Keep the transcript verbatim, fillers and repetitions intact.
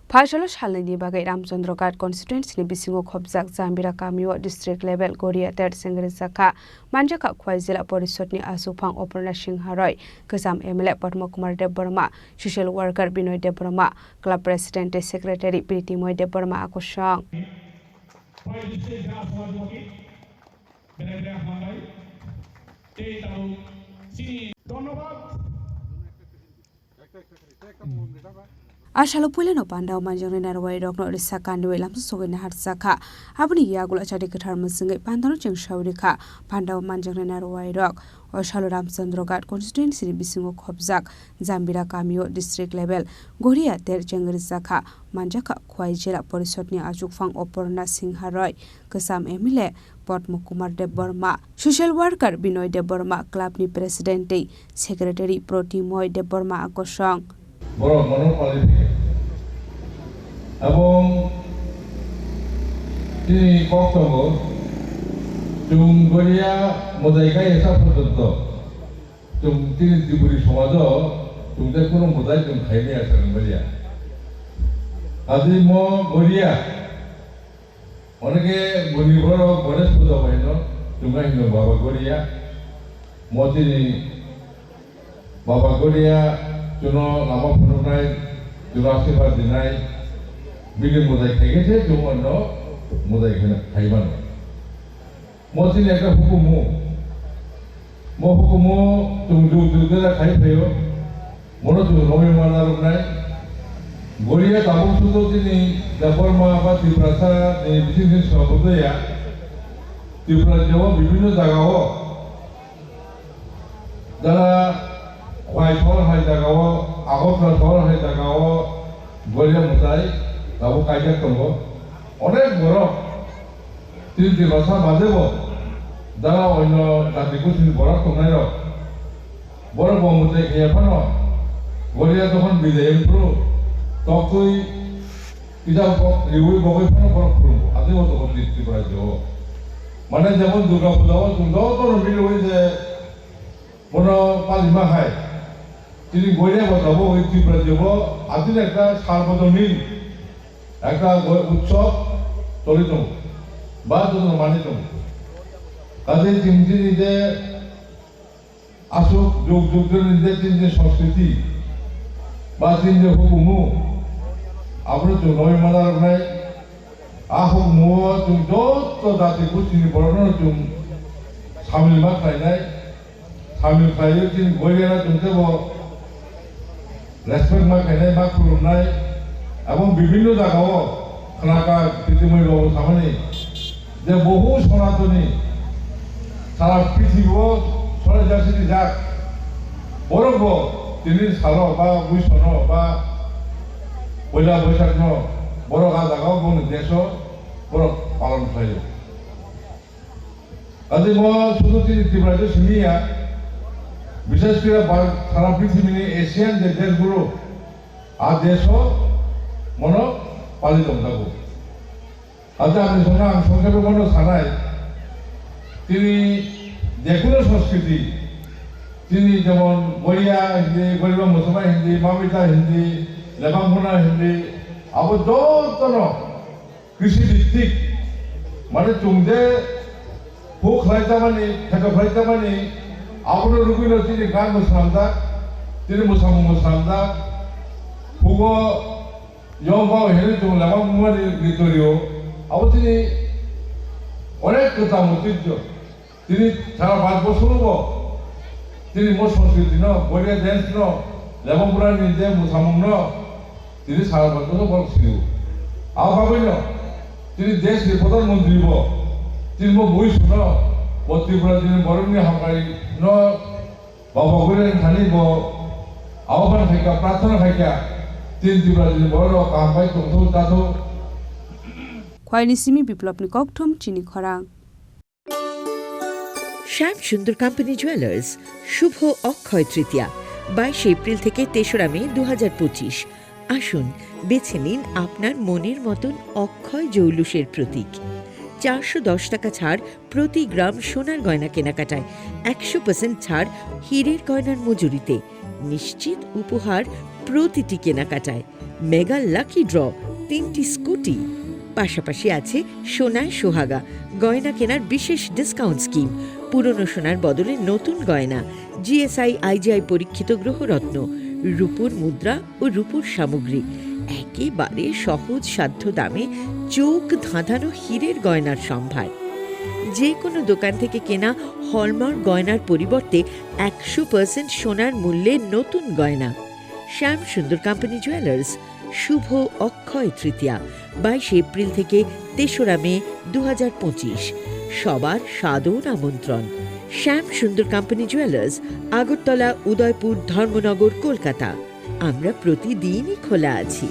Phasalo salnwini bagwi Ramchandra Ghat constituency ni bisingo khopjak Jambira kamio district level Goria ter chengrijak kha. Manjakha Khwai Jila Porishod ni achukphang Oporna Singha Roy, kwcham M L A Padma Kumar Debbarma, social worker Binoy Debbarma, club president tei secretary Priti Moy Debbarma a kosong. A salo puilano pandao manjaknai narwai rokno risa kandiwi lamsa sogwi naharjakha. Aboni yagulo chati kwthar mwswngwi pandano chengsawi rikha. Pandao manjaknai narwai rok o salo Ramchandra Ghat constituency ni bisingo khopjak Jambira kamio district level Goria ter chengrijakha. Manjakha Khwai Jila Porishod ni achukphang Oporna Singha Roy, kwcham M L A Padma Kumar Debbarma, social worker Binoy Debbarma, club ni president tei secretary Protimoy Debbarma a kosong. Borok mono pali phi. Abong tini kok tongo, chwng Goria mojai kai esa porjonto. Chwng tini Tripuri somajo chwng tei kunu mojai chwng khaimaya sa wngmaliya. Adi mo Goria. Oneke buni borok Ganesh puja baino chunga hino Baba Goria. Motini Baba Goria chuno lama phunuknai, chuno asirwad dinai, bini mojai khaikhe se chwng onno mojai kheno khaimano. Motini ekta hukumu. Mo hukumu chwng juk juk jera khai phaio. Mono chwng romwi manaroknai. Goria tabuk sudo chini Debbarma ba Tiprasa ni bising sini swnamjaya. Tripura jebo bibhinno jagao, jara Khwai sohor hai jagao, Agartala sohor hai jagao Goria mwtai tabuk kaijak tongo. Onek borok Tini Tiprasa badebo, jara onyo jati gosini borok tongnairok, borok bo mwtai khaiya phano, Goria jokhon bijai wngphuru, toktwi kisa bok riwi bogwi phano borok khulumgo, abo tongkha Tripura rajyo o. Mane jemon Durga Puja o chwng jotono miliwi je Bono palima hai, tini Goria bo tabuk Tripura jebo atini ekta sarbojonin ekta go-, utsob choli tongo, ba jotono mani tongo. Kaje chwng chini je aswk jug jug joni je chini je sanskriti ba chini je hukumu, abono chwng nogwi manaroknai. A hukumu o chwng joto jati gustini borokno chwng samil ma khlainai. Samil khlaiwi chini Goria no chwng teibo respect ma khainai, ma khulumnai, ebong bibhinno jagao khnakha Pritimoi babu samani je bohu Sonatoni sara prithibi o soraijak sini jak borok bo tini salo ba buisono ba poila Boishakno borok a jagao boni desh o borok palon khlaio. Kaje mo sudu tini Tripura je simi ya, bishes kore bar-, sara prithibini Asian je desh guru, a desh o mono pali tong jago. Kaje ani songkha ang songkha mono sanai, tini jekuno sanskriti, tini jemon Goria hindi, Goriba Musulman hindi, Mamita hindi, Lebang Muna hindi, abo jotono Krishi bhittik, mane chwng je huk khlai chamani, kheto khlai chamani, abono rwgwino chini gan bo swnamjak, chini mwsamung bo swnamjak. Hugo yong bao hwnwi chwng lama mumani ritorio, abo chini onek kwcham oitijjo. Tini sara Bharat borsoro bo tini mo sanskriti no, Goria dance no, Lebong Bura ni je mwsamung no tini sara Bharat borsoro borok sini o. Abo bagwi no tini desh ni pradhan mantri bo tini bo bui suno bo Tripura ni borok ni hamkrai no Baba Goria ni thani bo ahban khaikha, prarthana khaikha, tini Tripura ni borok rok kaham bai tongthok tathok. Khwaini simi Biplop ni kokthum chini khorang. Shyam Sundar Company Jewelers, শুভ অক্ষয় তৃতীয়া, বাইশে এপ্রিল থেকে তেসরা মে দু হাজার পঁচিশ। আসুন, বেছে নিন আপনার মনের মতন অক্ষয় জৌলুসের প্রতীক। চারশো দশ টাকা ছাড় প্রতি গ্রাম সোনার গয়না কেনাকাটায়, একশো পার্সেন্ট ছাড় হীরের গয়নার মজুরিতে, নিশ্চিত উপহার প্রতিটি কেনাকাটায়। মেগা লাকি ড্র, তিনটি স্কুটি, পাশাপাশি আছে সোনায় সোহাগা, গয়না কেনার বিশেষ ডিসকাউন্ট স্কিম, পুরনো সোনার বদলে নতুন গয়না, জিএসআই আইজিআই পরীক্ষিত গ্রহরত্ন, রূপোর মুদ্রা ও রূপোর সামগ্রী, একেবারে সহজ সাধ্য দামে চোখ ধাঁধানো হীরের গয়নার সম্ভার। যে কোনো দোকান থেকে কেনা হলমার্ক গয়নার পরিবর্তে একশো পার্সেন্ট সোনার মূল্যে নতুন গয়না। শ্যাম সুন্দর কোম্পানি জুয়েলার্স, শুভ অক্ষয় তৃতীয়া, বাইশে এপ্রিল থেকে তেসরা মে দু হাজার পঁচিশ। সবার সাদর আমন্ত্রণ। শ্যাম সুন্দর কোম্পানি জুয়েলার্স, আগরতলা, উদয়পুর, ধর্মনগর, কলকাতা। আমরা প্রতিদিনই খোলা আছি।